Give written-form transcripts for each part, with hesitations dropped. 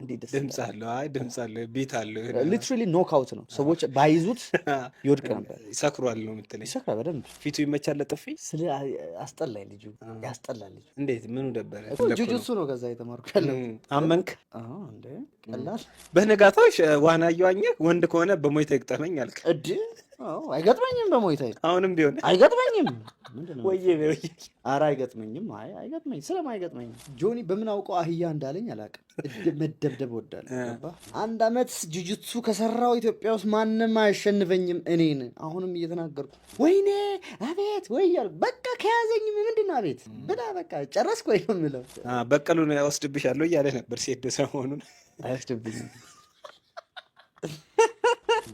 እንዴት ደስ ድምፅ ይላል። አለው። አይ፣ ድምፅ አለው፣ beat አለው። Literally knockout ነው። ሰዎች ባይዙት ይወድቅ ነበር። ይሰክሯል ነው የምትለኝ? ይሰክራል በደንብ። ፊቱ ይመቻል ለጥፊ? ስለ አስጠላኝ ልጁ፣ ያስጠላል ልጁ። እንዴት? ምኑ ደበረ? እኮ ጁጁትሱ ነው ከዛ የተማርኩ ያለው። አመንክ? አዎ እንዴ፣ ቀላል። በነጋታው ዋና እየዋኘህ ወንድ ከሆነ በሞይታ ይግጠመኝ አልክ። እድ አዎ፣ አይገጥመኝም በሞይታይ። አሁንም ቢሆን አይገጥመኝም። ምንድን ነው? ወዬ ወዬ። ኧረ አይገጥመኝም። አይ አይገጥመኝ ስለማይገጥመኝ ጆኒ በምን አውቀው አህያ እንዳለኝ አላውቅም። መደብደብ እወዳለሁ። ገባህ? አንድ አመት ጁጁትሱ ከሰራው ኢትዮጵያ ውስጥ ማንም አያሸንፈኝም እኔን። አሁንም እየተናገርኩ ወይኔ አቤት ወይ እያልኩ በቃ ከያዘኝ ምንድን ነው አቤት ብላ በቃ ጨረስኩ ወይ ነው የምለው። በቀሉን ወስድብሻለሁ እያለ ነበር ሴዶ ሰሞኑን። አይወስድብኝም።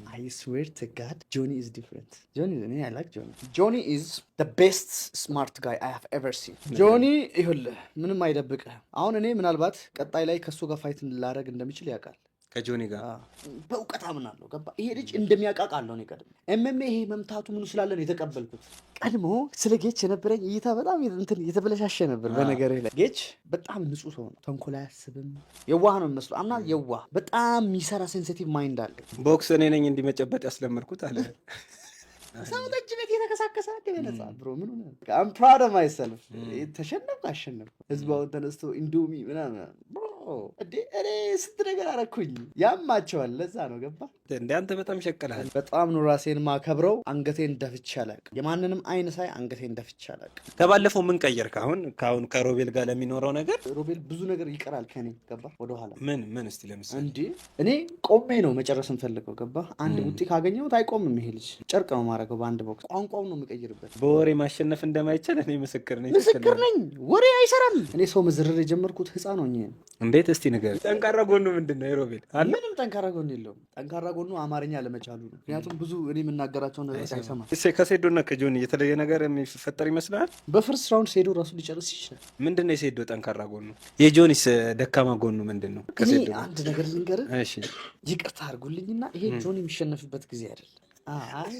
I swear to God, Johnny is different. Johnny, እኔ I like Johnny. Johnny is the best smart guy I have ever seen. ጆኒ ይኸውልህ ምንም አይደብቅህም። አሁን እኔ ምናልባት ቀጣይ ላይ ከእሱ ጋር fight ላደርግ እንደሚችል ያውቃል። ከጆኒ ጋር? በእውቀት አምናለሁ። ገባ? ይሄ ልጅ እንደሚያውቃቅ አለው። እኔ ቀድሜ MMA ይሄ መምታቱ ምኑ ስላለ ነው የተቀበልኩት። ቀድሞ ስለ ጌች የነበረኝ እይታ በጣም እንትን የተበለሻሸ ነበር። በነገርህ ላይ ጌች በጣም ንጹህ ሰው ነው። ተንኮል አያስብም። የዋህ ነው የሚመስለው። አምና የዋህ፣ በጣም የሚሰራ sensitive mind አለ። ቦክስ እኔ ነኝ እንዲመጨበጥ ያስለመድኩት አለ። ሰው ጠጅ ቤት የተከሳከሰ አንዴ በነፃ bro፣ ምን ሆነ? I'm proud of myself። ተሸነፍኩ አሸነፍኩ። ህዝቡ አሁን ተነስቶ ኢንዶሚ ምናምን bro፣ እንዴ እኔ ስንት ነገር አረኩኝ። ያማቸዋል። ለዛ ነው፣ ገባ? እንደ አንተ በጣም ሸቅልሃል። በጣም ነው ራሴን ማከብረው። አንገቴን ደፍቼ አላውቅም። የማንንም አይን ሳይ አንገቴን ደፍቼ አላውቅም። ከባለፈው ምን ቀየርክ? አሁን ከአሁን ከሮቤል ጋር ለሚኖረው ነገር። ሮቤል ብዙ ነገር ይቀራል ከኔ፣ ገባ? ወደኋላ። ምን ምን እስቲ ለምሳሌ? እንዴ እኔ ቆሜ ነው መጨረስ እንፈልገው፣ ገባ? አንድ ቡጢ ካገኘሁት አይቆምም ይሄ ልጅ። ጨርቅ ነው ማድረገው በአንድ ቦክስ። ቋንቋውን ነው የሚቀይርበት። በወሬ ማሸነፍ እንደማይቻል እኔ ምስክር ነኝ። ምስክር ነኝ። ወሬ አይሰራም። እኔ ሰው መዝረር የጀመርኩት ህፃን ሆኜ ነው። እንዴት? እስቲ ንገር። ጠንካራ ጎኑ ምንድን ነው የሮቤል? አለ? ምንም ጠንካራ ጎን የለውም። ጠንካራ ጎኑ አማርኛ ለመቻሉ ነው። ምክንያቱም ብዙ እኔ የምናገራቸውን ነገሮች አይሰማም። ከሴዶና ከጆኒ የተለየ ነገር የሚፈጠር ይመስላል? በ first round ሴዶ ራሱ ሊጨርስ ይችላል። ምንድን ነው የሴዶ ጠንካራ ጎኑ? የጆኒስ ደካማ ጎኑ ምንድን ነው? እኔ ከሴዶ አንድ ነገር ልንገርህ፣ እሺ። ይቅርታ አድርጉልኝና ይሄ ጆኒ የሚሸነፍበት ጊዜ አይደለም። አይ።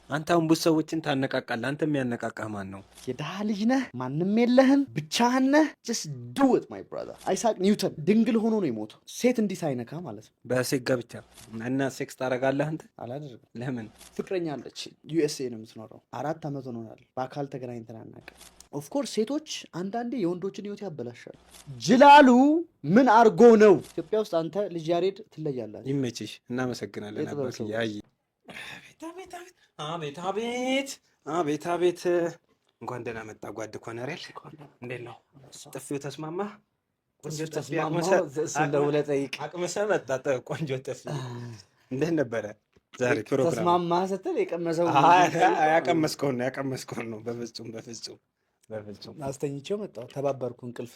አንተ አሁን ብዙ ሰዎችን ታነቃቃለህ። አንተ የሚያነቃቃህ ማን ነው? የድሃ ልጅ ነህ፣ ማንም የለህም፣ ብቻህን ነህ። Just do it, my brother። አይሳቅ ኒውተን ድንግል ሆኖ ነው የሞተው፣ ሴት እንዲህ ሳይነካ ማለት ነው። በሴት ጋብቻ እና sex ታደርጋለህ አንተ? አላደርግም። ለምን? ፍቅረኛ አለች፣ USA ነው የምትኖረው። 4 ዓመት ሆኖናል። በአካል ተገናኝተን አናውቅም። Of course ሴቶች አንዳንዴ የወንዶችን ህይወት ያበላሻሉ። ጅላሉ ምን አርጎ ነው ኢትዮጵያ ውስጥ? አንተ ልጅ ያሬድ ትለያላችሁ። ይመችሽ። እናመሰግናለን። የጥበብ አባትዬ። ሰዎች። አይ አቤት አቤት አቤት አቤት አቤት አቤት! እንኳን ደህና መጣ ጓድ ኮነሬል። እንዴት ነው ጥፊው? ተስማማ? ቆንጆ ጥፊ። ተስማማሁ። እሱን ደውለህ ጠይቅ። አቅምሰህ መጣ። ቆንጆ ጥፊ። እንዴት ነበረ ዛሬ ፕሮግራም? ተስማማ ስትል የቀመሰው ያቀመስከውን ነው፣ ያቀመስከውን ነው። በፍጹም በፍጹም በፍጹም። አስተኝቼው መጣሁ። ተባበርኩ እንቅልፍ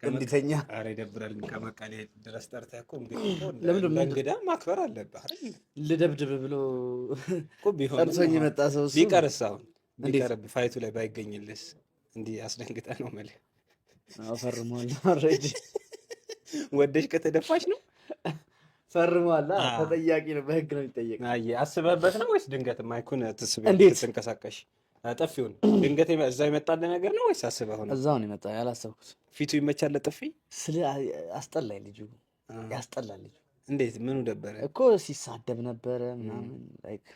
እንዲተኛ። ኧረ ይደብራል። ከመቀሌ ድረስ ጠርተህ እኮ እንግዲህ እኮ ለምንድን ነው? እንደ እንግዳ ማክበር አለብህ አይደል? ልደብድብ ብሎ እኮ ቢሆንም ጠርቶኝ የመጣ ሰው እሱ ቢቀርስ አሁን? እንዴት? ቢቀርብ fight ኡ ላይ ባይገኝልስ? እንዲህ አስደንግጠህ ነው የምልህ። አዎ፣ ፈርሟል። Already. ወደሽ ከተደፋሽ ነው። ፈርሟል። ተጠያቂ ነው፣ በህግ ነው የሚጠየቅ። አይ አስበህበት ነው ወይስ ድንገት ማይኩን ትስብ እንዴት? ትንቀሳቀሽ ጥፊውን ድንገት እዛ የመጣልህ ነገር ነው ወይስ አስበህ ነው? እዛው ነው የመጣ፣ ያላሰብኩት። ፊቱ ይመቻል ለጥፊ? ስለ አስጠላኝ ልጁ፣ ያስጠላል ልጁ። እንዴት? ምኑ ደበረ? እኮ ሲሳደብ ነበረ ምናምን። Like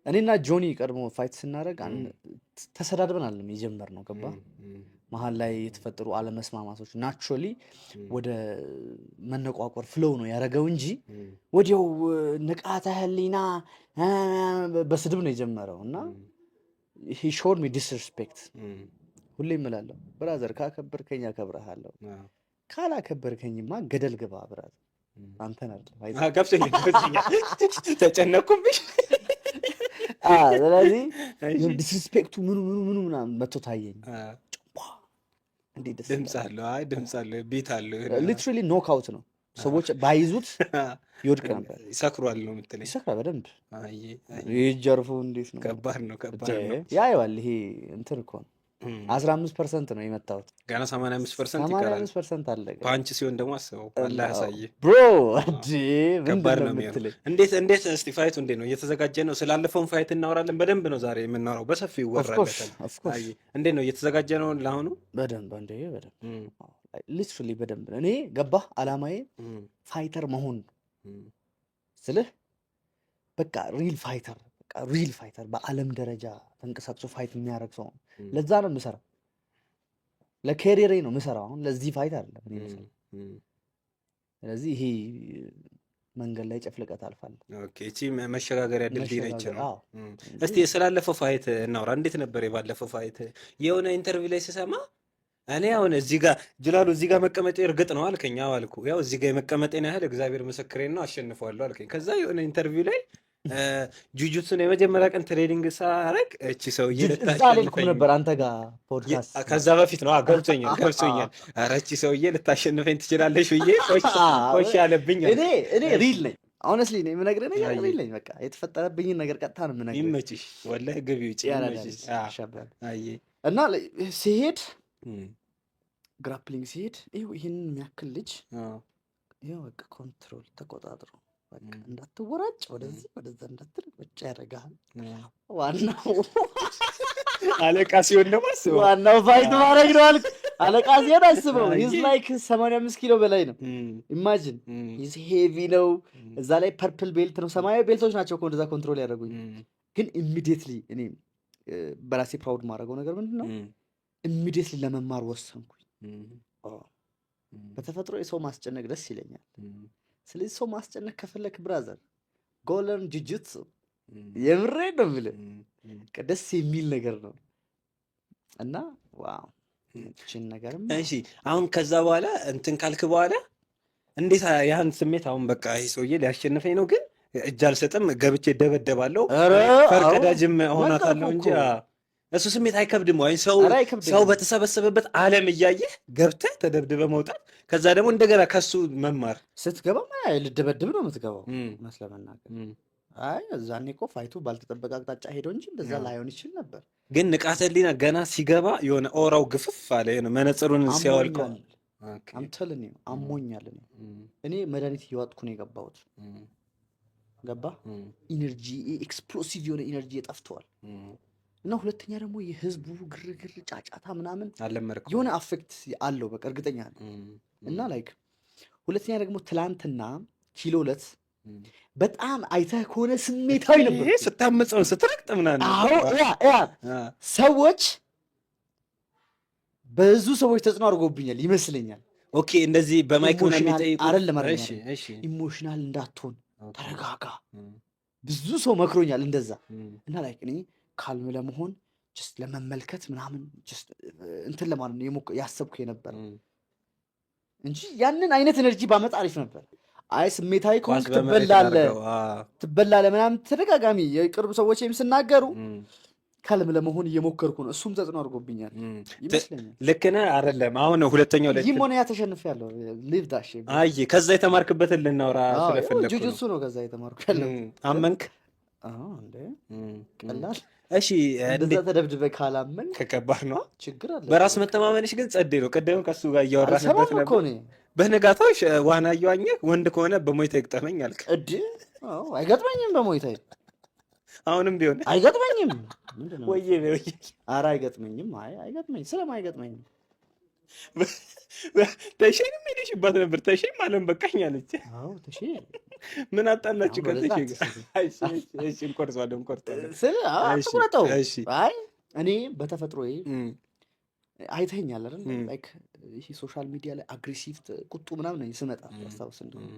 እኔና ጆኒ ቀድሞ fight ስናደርግ ተሰዳድበን አለም የጀመርነው፣ ገባ? መሀል ላይ የተፈጠሩ አለመስማማቶች naturally ወደ መነቋቆር flow ነው ያደረገው እንጂ ወዲያው ንቃተ ህሊና በስድብ ነው የጀመረው እና he showed me disrespect። ሁሌ እምላለሁ brother፣ ካከበርከኝ አከብረሃለሁ፣ ካላከበርከኝማ ገደል ግባ brother። አንተን አይደለም። ገብቶኛል ገብቶኛል። ተጨነቅኩብሽ። ስለዚህ disrespect ኡ ምኑ ምኑ ምኑ ምናምን መቶ ታየኝ። እንዴት ደስ ድምፅ አለው። አይ ድምፅ አለው፣ beat አለው። Literally knockout ነው። ሰዎች ባይዙት ይወድቅ ነበር። ይሰክሯል ነው የምትለኝ? ይሰክራል በደንብ። አይ ይህ ጀርፎ እንዴት ነው? ከባድ ነው፣ ከባድ ነው። ያየዋል። ይሄ እንትን እኮ ነው። 15% ነው የመታሁት። ገና 85% ሰማንያ ይቀራል። 5% አለ። Punch ሲሆን ደግሞ አስበው፣ አላህ ያሳየ። Bro እንዴ ከባድ ምንድን ነው ነው የሚሆነው። የምትለኝ? እንዴት እንዴት እስቲ fight ኡ እንዴት ነው? እየተዘጋጀ ነው? ስላለፈውን fight እናወራለን። በደንብ ነው ዛሬ የምናወራው፣ በሰፊው Of course. ይወራለታል። Of course. አይ እንዴት ነው? እየተዘጋጀ ነው ለአሁኑ? በደንብ እንዴ በደንብ። Literally በደንብ ነው። እኔ ገባህ፣ አላማዬ fighter መሆን ነው ስልህ በቃ real fighter፣ በቃ real fighter፣ በዓለም ደረጃ ተንቀሳቅሶ fight የሚያደርግ ሰው ነው። ለዛ ነው የምሰራው፣ ለ career ኤ ነው የምሰራው። አሁን ለዚህ fight አይደለም እኔ የምሰራው። ስለዚህ ይሄ መንገድ ላይ ጨፍልቀህ ታልፋለህ። Okay፣ እቺ መሸጋገሪያ ድልድይ ነች መሸጋገር ነው። አዎ። እንጂ እስቲ ስላለፈው fight እናውራ። እንዴት ነበር የባለፈው fight? የሆነ interview ላይ ስሰማ እኔ አሁን እዚህ ጋር ጅላሉ እዚህ ጋር መቀመጤ እርግጥ ነው አልከኝ። አዎ አልኩ። ያው እዚህ ጋር የመቀመጤን ያህል እግዚአብሔር ምስክሬን ነው አሸንፈዋለሁ አልከኝ። ከዛ የሆነ interview ላይ ጁጁትሱን የመጀመሪያ ቀን training ሳረግ እቺ ሰውዬ እዛ አልሄድኩም ልታሸንፈኝ ነበር አንተ ጋር ፖድካስት ከዛ በፊት ነው። ገብቶኛል ገብቶኛል። ኧረ እቺ ሰውዬ ልታሸንፈኝ ትችላለች ብዬ ኮሽ ያለብኝ እኔ አልክ። እኔ real ነኝ፣ honestly ነው የምነግርህ ነገር። አይ Real ነኝ። በቃ የተፈጠረብኝን ነገር ቀጥታ ነው የምነግርህ። ይመችሽ፣ ወላሂ ግቢ ውጭ ያራዳ ይመችሽ። ልጅ ሸበል አይ እና ሲሄድ grappling ሲሄድ ይኸው ይህንን የሚያክል ልጅ ይኸው በቃ control ተቆጣጥሮ በቃ እንዳትወራጭ ወደዚህ ወደዛ እንዳትል ቁጭ ያደርግሃል። ዋናው አለቃ ሲሆን ደግሞ አስበው። ዋናው fight ማድረግ ነው አልክ። አለቃ ሲሆን አስበው፣ he's like 85 ኪሎ በላይ ነው። Imagine, he's heavy ነው። እዛ ላይ purple belt ነው። ሰማያዊ belt ኦች ናቸው እኮ እንደዛ control ያደረጉኝ። ግን immediately እኔ በራሴ proud ማድረገው ነገር ምንድን ነው? Immediately ለመማር ወሰንኩኝ። በተፈጥሮ የሰው ማስጨነቅ ደስ ይለኛል። ስለዚህ ሰው ማስጨነቅ ከፈለክ brother, go learn jiu-jitsu። የምሬን ነው የምልህ። በቃ ደስ የሚል ነገር ነው እና wow ይህችን ነገርም እሺ፣ አሁን ከዛ በኋላ እንትን ካልክ በኋላ እንዴት ያን ስሜት አሁን በቃ ይሄ ሰውዬ ሊያሸንፈኝ ነው፣ ግን እጅ አልሰጥም፣ ገብቼ ደበደባለሁ፣ ኧረ አዎ ፈርቀዳጅም እሆናታለሁ ነገርኩህ እንጂ እኮ። እሱ ስሜት አይከብድም ወይ? ሰው ኧረ ሰው አይከብደኝም። በተሰበሰበበት ዓለም እያየህ ገብተህ ተደብድበህ መውጣት፣ ከዛ ደግሞ እንደገና ከሱ መማር። ስትገባማ ልደበድብ ነው የምትገባው። እውነት ለመናገር አይ እዛኔ እኮ fight ኡ ባልተጠበቀ አቅጣጫ ሄዶ እንጂ እንደዛ ላይሆን ይችል ነበር። ግን ንቃተ ህሊና ገና ሲገባ የሆነ aura ው ግፍፍ አለ፣ የሆነ መነጽሩን ሲያወልቀው። አሞኛል። I'm telling you አሞኛል። እኔ መድኃኒት እየዋጥኩ ነው የገባሁት። ገባ energy፣ explosive የሆነ energy ጠፍተዋል። እና ሁለተኛ ደግሞ የህዝቡ ግርግር፣ ጫጫታ ምናምን አልለመድከውም። የሆነ affect አለው፣ በቃ እርግጠኛ ነኝ። እና like ሁለተኛ ደግሞ ትላንትና ኪሎ ዕለት በጣም አይተህ ከሆነ ስሜታዊ ነበር። ይሄ ስታምፀው ስትረግጥ ምናምን አዎ። ነበር። Yeah፣ ሰዎች፣ ብዙ ሰዎች ተጽዕኖ አድርጎብኛል ይመስለኛል። Okay፣ እንደዚህ በ mic ምናምን Emotional የሚጠይቁ አይደለም አይደለም እሺ እሺ Emotional እንዳትሆን ተረጋጋ። ብዙ ሰው መክሮኛል እንደዛ። እና like እኔ calm ለመሆን just ለመመልከት ምናምን just እንትን ለማለት ነው ያሰብኩ የነበረ እንጂ ያንን አይነት energy ባመጣ አሪፍ ነበር። አይ ስሜታዊ ኳስ ከሆንክ በመሬት ትበላለህ አድርገው ትበላለህ ምናምን ተደጋጋሚ የቅርብ ሰዎች ሲናገሩ calm ለመሆን እየሞከርኩ ነው። እሱም ተጽዕኖ አድርጎብኛል ይመስለኛል። ልክ ነህ። አይደለም አሁን ሁለተኛው ላይ ይህም ሆነ ያ ተሸንፌያለሁ። Leave that shit. አይ ከዛ የተማርክበትን ልናወራ ስለፈለግኩ ነው። ጁጁትሱ ነው ከዛ የተማርኩ ያለው። አመንክ? አዎ እንዴ፣ ቀላል እሺ እንደዛ እንዴት ተደብድበህ ካላመን ከከባድ ነው። ችግር አለ። በራስ መተማመንሽ ግን ጸዴ ነው። ቅድም ከሱ ጋር እያወራንበት አልሰማም እኮ ነበር። እኔ። በነጋታው ዋና እየዋኘህ ወንድ ከሆነ በሞይታ ይግጠመኝ አልክ። እድ አዎ፣ አይገጥመኝም። በሞይታይ አሁንም ቢሆን አይገጥመኝም። ምንድን ነው? ወዬ ወዬ። ኧረ አይገጥመኝም። አይ አይገጥመኝም፣ ስለማይገጥመኝም። ተሼንም ሄደሽባት ነበር። ተሼም አለም በቃኝ አለች። አዎ ተሼ። ምን አጣላችሁ አሁን ወደዛ ከተሼ ጋር? አትስብ። እሺ እሺ እሺ፣ እንቆርጠዋለን እንቆርጠዋለን። ስል አትቁረጠው። እሺ። አይ እኔ በተፈጥሮዬ አይተኸኛል አይደል? Like ይሄ social media ላይ aggressive ቁጡ ምናምን ነኝ ስመጣ ታስታውስ እንደሆነ።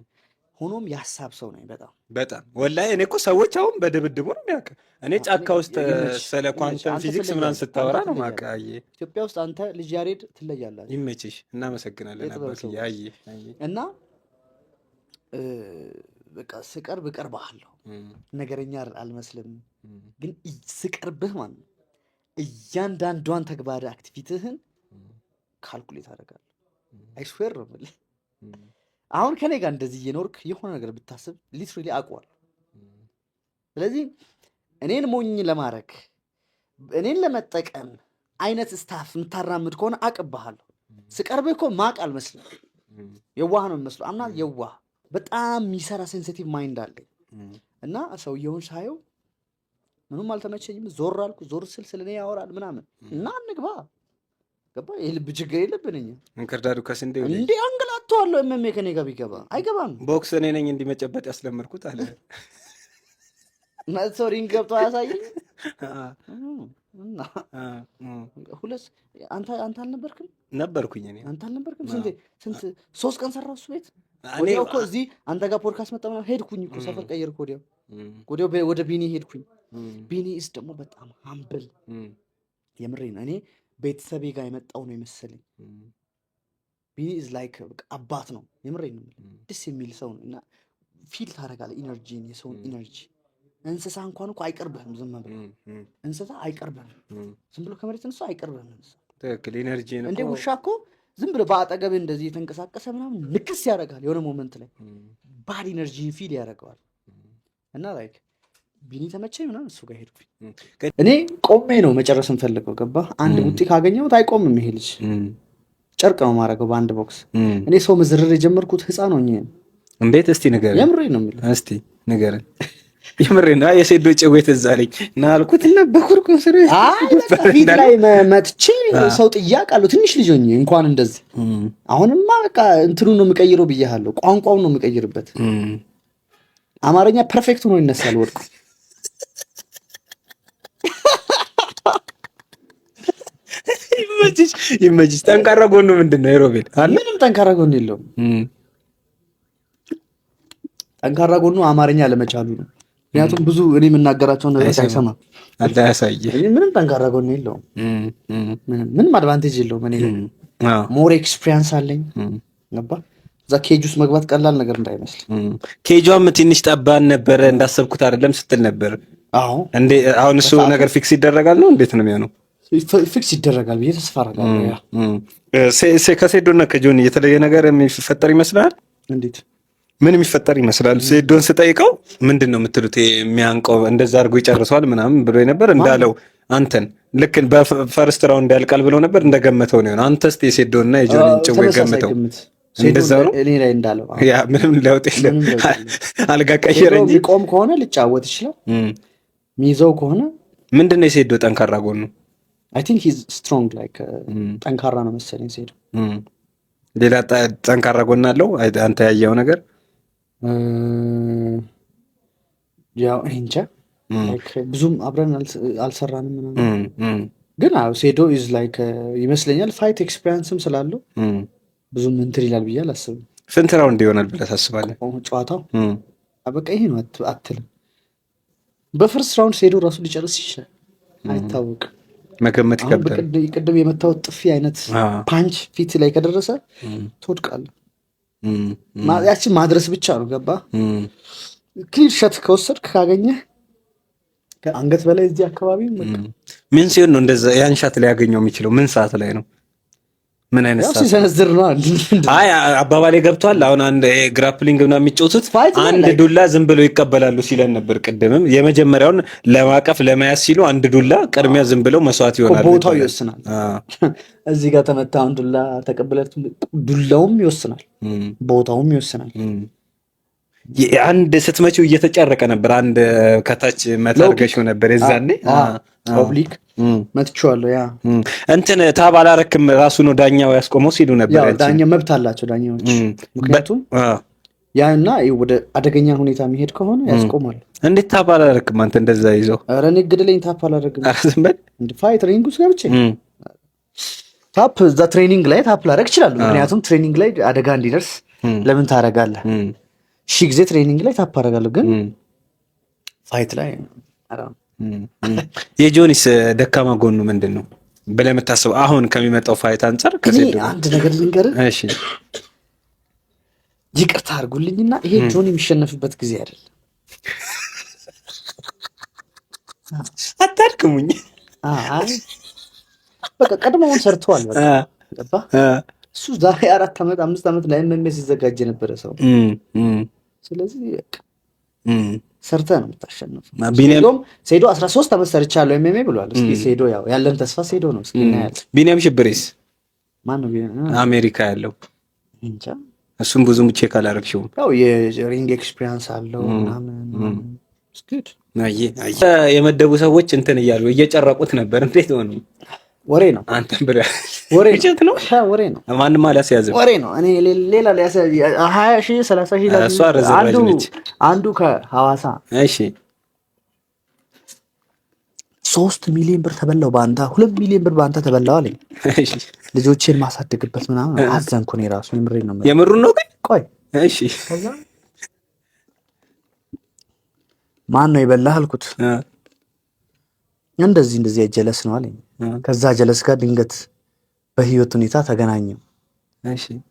ሆኖም የሀሳብ ሰው ነኝ በጣም። በጣም ወላሂ እኔ እኮ ሰዎች አሁን በድብድቡ ነው የሚያውቅ። እኔ ጫካ ውስጥ ይመችሽ፣ ስለ ይመችሽ። ኳንተም አንተ ፊዚክስ ምናምን ትለያለህ፣ ስታወራ አንተ ነው ትለያለህ። ማውቅ። አየ ኢትዮጵያ ውስጥ አንተ ልጅ ያሬድ ትለያላችሁ። ይመችሽ፣ እናመሰግናለን የጥበብ አባትዬ። ሰዎች። አየ አየ እና በቃ ስቀርብ እቀርብሃለሁ። ነገረኛ አልመስልም፣ ግን ስቀርብህ ማለት ነው እያንዳንዷን ተግባር activity ህን calculate አደርጋለሁ። I swear ነው የምልህ። አሁን ከኔ ጋር እንደዚህ እየኖርክ የሆነ ነገር ብታስብ literally አውቀዋለሁ። ስለዚህ እኔን ሞኝ ለማድረግ፣ እኔን ለመጠቀም አይነት stuff የምታራምድ ከሆነ አቅብሃለሁ። ስቀርብህ እኮ ማቅ አልመስልም። የዋህ ነው የሚመስለው። አምና የዋህ በጣም የሚሰራ sensitive mind አለኝ እና ሰውየውን ሳየው ምንም አልተመቸኝም። ዞር አልኩ። ዞር ስል ስለ እኔ ያወራል ምናምን እና እንግባ ገባ? የልብ ችግር የለብን እኛ። እንክርዳዱ ከስንዴ እንዴ አንገላተዋለሁ። MMA ከኔ ጋር ቢገባ አይገባም። ቦክስ እኔ ነኝ እንዲመጨበጥ ያስለመድኩት አለ። መጥቶ ring ገብቶ አያሳየኝ እና ሁለት አንተ አልነበርክም? ነበርኩኝ እኔ። አንተ አልነበርክም? ስንት ስንት 3 ቀን ሰራሁ እሱ ቤት። ወዲያው እኮ እዚህ አንተ ጋር ፖድካስት መጣ ምናምን ሄድኩኝ እኮ፣ ሰፈር ቀየርኩ። ወዲያው ወደ ቢኒ ሄድኩኝ። ቢኒ is ደግሞ በጣም humble፣ የምሬን እኔ ቤተሰቤ ጋር የመጣው ነው የመሰለኝ። ቢኒ is like አባት ነው፣ የምሬን ነው። ደስ የሚል ሰው ነው እና feel ታደርጋለህ energy ን፣ የሰውን energy። እንስሳ እንኳን እኮ አይቀርብህም፣ ዝም ብሎ እንስሳ አይቀርብህም፣ ዝም ብሎ ከመሬት እንስሳ አይቀርብህም። እንስሳ ትክክል። energy እንዴ ውሻ እኮ ዝም ብሎ በአጠገብህ እንደዚህ የተንቀሳቀሰ ምናምን ንክስ ያደርጋል። የሆነ moment ላይ bad energy ን feel ያደርገዋል። እና like ቢኒ ተመቸኝ ምናምን እሱ ጋር ሄድኩኝ። እኔ ቆሜ ነው መጨረስ እንፈልገው፣ ገባ? አንድ ቡጢ ካገኘሁት አይቆምም ይሄ ልጅ፣ ጨርቅ ነው ማድረገው በአንድ ቦክስ። እኔ ሰው መዝረር የጀመርኩት ህፃን ሆኜ ነው። እንዴት? እስቲ ንገረን። የምሬን ነው የምልህ። እስቲ ንገረን። የምሬን ነው። የሴዶ ጭዌ ትዝ አለኝ እና አልኩት እና በኩርኩም ስር ፊት ላይ መጥቼ ሰው ጥያቄ አለው ትንሽ ልጅ ሆኜ እንኳን እንደዚህ። አሁንማ በቃ እንትኑን ነው የምቀይረው ብያለሁ። ቋንቋውን ነው የምቀይርበት። አማርኛ perfect ሆኖ ይነሳል ወድቆ። ይመችሽ ይመችሽ። ጠንካራ ጎኑ ምንድን ነው የሮቤል? ምንም ጠንካራ ጎን የለውም። ጠንካራ ጎኑ አማርኛ ለመቻሉ ነው። ምክንያቱም ብዙ እኔ የምናገራቸውን ነገሮች አይሰማም። ምንም ጠንካራ ጎን የለውም። ምንም advantage የለውም። እኔ more experience አለኝ። ገባ? እዛ cage ውስጥ መግባት ቀላል ነገር እንዳይመስል። cage ኧም ትንሽ ጠባን ነበረ፣ እንዳሰብኩት አይደለም ስትል ነበር። አዎ። እንዴ አሁን እሱ ነገር fix ይደረጋል ነው? እንዴት ነው የሚሆነው? fix ይደረጋል ብዬ ተስፋ አደርጋለሁ። ከሴዶና ከጆኒ የተለየ ነገር የሚፈጠር ይመስላል? እንዴት? ምን የሚፈጠር ይመስላል? ሴዶን ስጠይቀው ምንድን ነው የምትሉት የሚያንቀው እንደዛ አድርጎ ይጨርሰዋል ምናምን ብሎ ነበር። እንዳለው አንተን ልክ በ first round ያልቃል ብሎ ነበር፣ እንደገመተው ነው የሆነው። አንተ እስኪ የሴዶንና የጆኒን ጭዌ ገምተው። እንደዛ ነው እኔ ላይ እንዳለው። ያ ምንም ለውጥ የለም። አልጋ ቀየረ እንጂ። የሚቆም ከሆነ ሊጫወት ይችላል። የሚይዘው ከሆነ ምንድን ነው የሴዶ ጠንካራ ጎኑ? I think he's strong፣ like ጠንካራ ነው መሰለኝ ሴዶ። ሌላ ጠንካራ ጎን አለው አንተ ያየው ነገር? ያው እንጃ፣ ብዙም አብረን አልሰራንም ምናምን፣ ግን ሴዶ is like ይመስለኛል fight experience ም ስላለው ብዙም እንትን ይላል ብዬ አላስብም። ስንት round ይሆናል ብለህ ታስባለህ? ጨዋታው በቃ ይሄ ነው አትልም። በ first round ሴዶ ራሱ ሊጨርስ ይችላል፣ አይታወቅም። መገመት ይከብዳል። ቅድም የመታወት ጥፊ አይነት punch ፊት ላይ ከደረሰ ትወድቃለህ። ያችን ማድረስ ብቻ ነው፣ ገባ? Clear shot ከወሰድክ፣ ካገኘህ ከአንገት በላይ እዚህ አካባቢ። ምን ሲሆን ነው እንደዛ ያን shot ሊያገኘው የሚችለው? ምን ሰዓት ላይ ነው? ምን አይነት ሰዓት ሲሰነዝር ነው? አይ አባባሌ ገብቷል። አሁን አንድ grappling ምናምን የሚጫወቱት አንድ ዱላ ዝም ብለው ይቀበላሉ ሲለን ነበር ቅድምም። የመጀመሪያውን ለማቀፍ ለመያዝ ሲሉ አንድ ዱላ ቅድሚያ ዝም ብለው መስዋዕት ይሆናሉ። ቦታው ይወስናል። እዚህ ጋር ተመታ አንድ ዱላ ተቀብለት፣ ዱላውም ይወስናል፣ ቦታውም ይወስናል። አንድ ስትመጪው እየተጨረቀ ነበር። አንድ ከታች መታ አድርገሽው ነበር የዛኔ። Oblique መትቼዋለሁ። Yeah። እንትን tap አላረክም፣ ራሱ ነው ዳኛው ያስቆመው ሲሉ ነበር። ዳኛ መብት አላቸው ዳኛዎች። ምክንያቱም ያ እና ወደ አደገኛ ሁኔታ የሚሄድ ከሆነ ያስቆማሉ። እንዴት tap አላረክም አንተ እንደዛ ይዘው? ኧረ እኔ ግደለኝ፣ tap አላረግም። ዝም በል። Fight ring ውስጥ ገብቼ tap፣ እዛ training ላይ tap ላደርግ እችላለሁ። ምክንያቱም training ላይ አደጋ እንዲደርስ ለምን ታደርጋለህ? ሺህ ጊዜ training ላይ tap አደርጋለሁ፣ ግን fight ላይ የጆኒስ ደካማ ጎኑ ምንድን ነው ብለህ የምታስበው አሁን ከሚመጣው fight አንጻር? አንድ ነገር ልንገርህ፣ ይቅርታ አድርጉልኝና ይሄ ጆኒ የሚሸነፍበት ጊዜ አይደለም። አታድክሙኝ። በቃ ቀድሞውን ሰርተዋል። በቃ እሱ ዛሬ 4 ዓመት 5 ዓመት ላይ MMA ሲዘጋጅ የነበረ ሰው። ስለዚህ ሰርተህ ነው የምታሸንፈው። ሴዶ 13 ዓመት ሰርቻለሁ MMA ብሏል። እስኪ ሴዶ፣ ያው ያለን ተስፋ ሴዶ ነው። እስኪ እናያለን። ቢኒያም ሽብሬስ? ማነው? አሜሪካ ያለው። እንጃ። እሱም ብዙም check አላደረግሽውም። ያው የ ring experience አለው ምናምን። የመደቡ ሰዎች እንትን እያሉ እየጨረቁት ነበር። እንዴት ሆኑ? ወሬ ነው። አንተም ብለህ ወሬ ነው። ውሸት ነው። ወሬ ነው። ማንም አላስያዝም። ወሬ ነው። እኔ ሌላ 20 ሺህ 30 ሺህ እሷ ረዝራዥ አንዱ ነች። አንዱ ከሐዋሳ 3 ሚሊዮን ብር ተበላው በአንተ፣ 2 ሚሊዮን ብር በአንተ ተበላው አለኝ። ልጆቼን ማሳደግበት ምናምን አዘንኩ። እኔ ራሱ የምሬን ነው የምልህ። የምሩን ነው ግን? ቆይ። ከዛ ማን ነው የበላህ አልኩት። እንደዚህ እንደዚህ ጀለስ ነው አለኝ። ከዛ ጀለስ ጋር ድንገት በህይወት ሁኔታ ተገናኘው።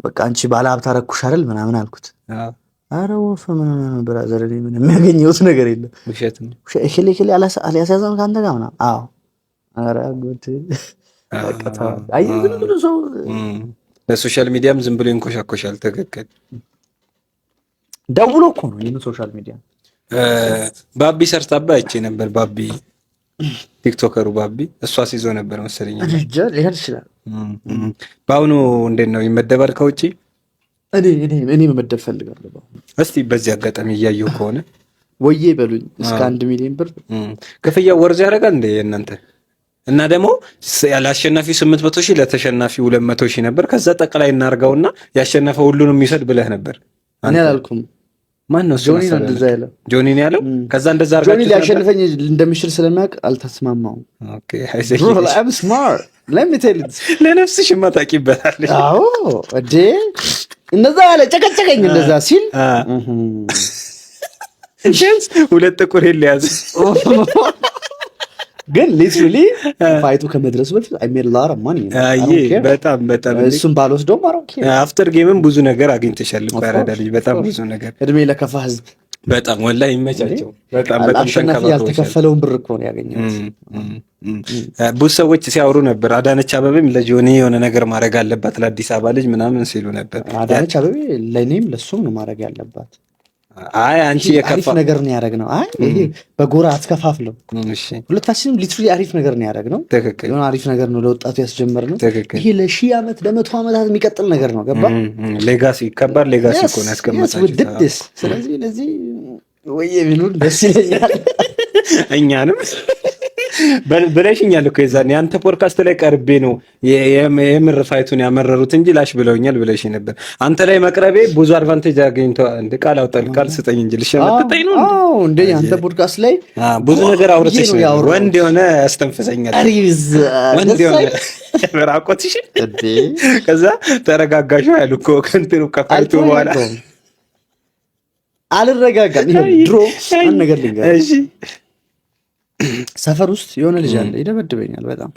በቃ አንቺ ባለ ሀብት አረኩሽ አይደል ምናምን አልኩት። አረ ወፍ ምን ምን brother፣ እኔ ምን የሚያገኘሁት ነገር የለም። ውሸት ነው። እከሌ እከሌ አልያስያዘም ከአንተ ጋር ምናምን። አዎ፣ ኧረ ጉድ፣ በቃ ተው። አየህ ዝም ብሎ ሰው በ social media ም ዝም ብሎ ይንኮሻኮሻል። ትክክል። ደውሎ እኮ ነው ይህን social media። ባቢ ሰርታባ አይቼ ነበር። ባቢ ቲክቶከሩ ባቢ እሷ ሲዞ ነበር መሰለኝ። እንጃ፣ ሊሆን ይችላል። በአሁኑ እንዴት ነው፣ ይመደባል ከውጭ? እኔ መመደብ ፈልጋለሁ። በአሁኑ። እስቲ በዚህ አጋጣሚ እያየሁ ከሆነ ወዬ በሉኝ እስከ 1 ሚሊዮን ብር። ክፍያው worth ያደርጋል እንደ የእናንተ? እና ደግሞ ለአሸናፊው 800,000 ለተሸናፊው 200,000 ነበር። ከዛ ጠቅላይ እናርገውና ያሸነፈው ሁሉንም ይውሰድ ብለህ ነበር። እኔ አላልኩም። ማን ነው እሱ? ጆኒ ነው እንደዛ ያለው። ጆኒ ነው ያለው። ከዛ እንደዛ ጆኒ አድርጋችሁት ነበር። ሊያሸንፈኝ እንደሚችል ስለሚያውቅ አልተስማማውም። Okay። Bro, I'm smart. Let me tell you this. ለነፍስሽማ ታውቂበታለሽ። አዎ እዴ፣ እንደዛ ያለ ጨቀጨቀኝ እንደዛ ሲል። ቢያንስ ሁለት ጥቁር ሊያዝ። ግን literally fight ኡ ከመድረሱ በፊት I made lot of money. አይ በጣም በጣም። እሱን ባልወስደውም I don't care. After game ም ብዙ ነገር አግኝተሻል እኮ ያራዳ ልጅ፣ በጣም ብዙ ነገር። እድሜ ለከፋ ህዝብ። በጣም ወላሂ ይመቻቸው። በጣም በጣም አሸናፊ ተንከባክበውሻል። ያልተከፈለውን ብር እኮ ነው ያገኘሁት። ብዙ ሰዎች ሲያወሩ ነበር። አዳነች አበቤም ለጆኒ የሆነ ነገር ማድረግ አለባት ለአዲስ አበባ ልጅ ምናምን ሲሉ ነበር። አዳነች አበቤ ለእኔም ለእሱም ነው ማድረግ ያለባት። አይ አንቺ ይሄ አሪፍ የከፋ ነገር ነው ያደረግነው። አይ ይሄ በጎራ አትከፋፍለው። ሁለታችንም literally አሪፍ ነገር ነው ያደረግነው። የሆነ አሪፍ ነገር ነው ለወጣቱ ያስጀመርነው። ይሄ ለ1000 ዓመት ለ100 ዓመታት የሚቀጥል ነገር ነው። ገባ? Legacy፣ ከባድ legacy እኮ ነው ያስቀመጣችሁት። ድድስ ስለዚህ ለዚህ ወይ ቢሉን ደስ ይለኛል። እኛንም ብለሽኛል እኮ የዛኔ የአንተ ፖድካስት ላይ ቀርቤ ነው የምር fight ኡን ያመረሩት እንጂ ላሽ ብለውኛል ብለሽ ነበር። አንተ ላይ መቅረቤ ብዙ advantage አገኝቶ እንደ ቃል አውጣል ቃል ስጠኝ እንጂ ልሸመጥጠኝ ነው እንዴ? አዎ እንደ የአንተ ፖድካስት ላይ ብዙ ነገር አውርተሽ ነው ነበር። ያወራሁት። ወንድ የሆነ ያስተንፍሰኛል። አሪዝ ወንድ ደስ የሆነ አይልም? ራቆትሽ እንዴ? ከዛ ተረጋጋሽ ያሉ እኮ ከእንትኑ ከ fight ኡ በኋላ። አልተረጋጋሁም። አልረጋጋም። ይኸው ድሮ አንድ ነገር ልንገርህ። እሺ። ሰፈር ውስጥ የሆነ ልጅ አለ፣ ይደበድበኛል በጣም።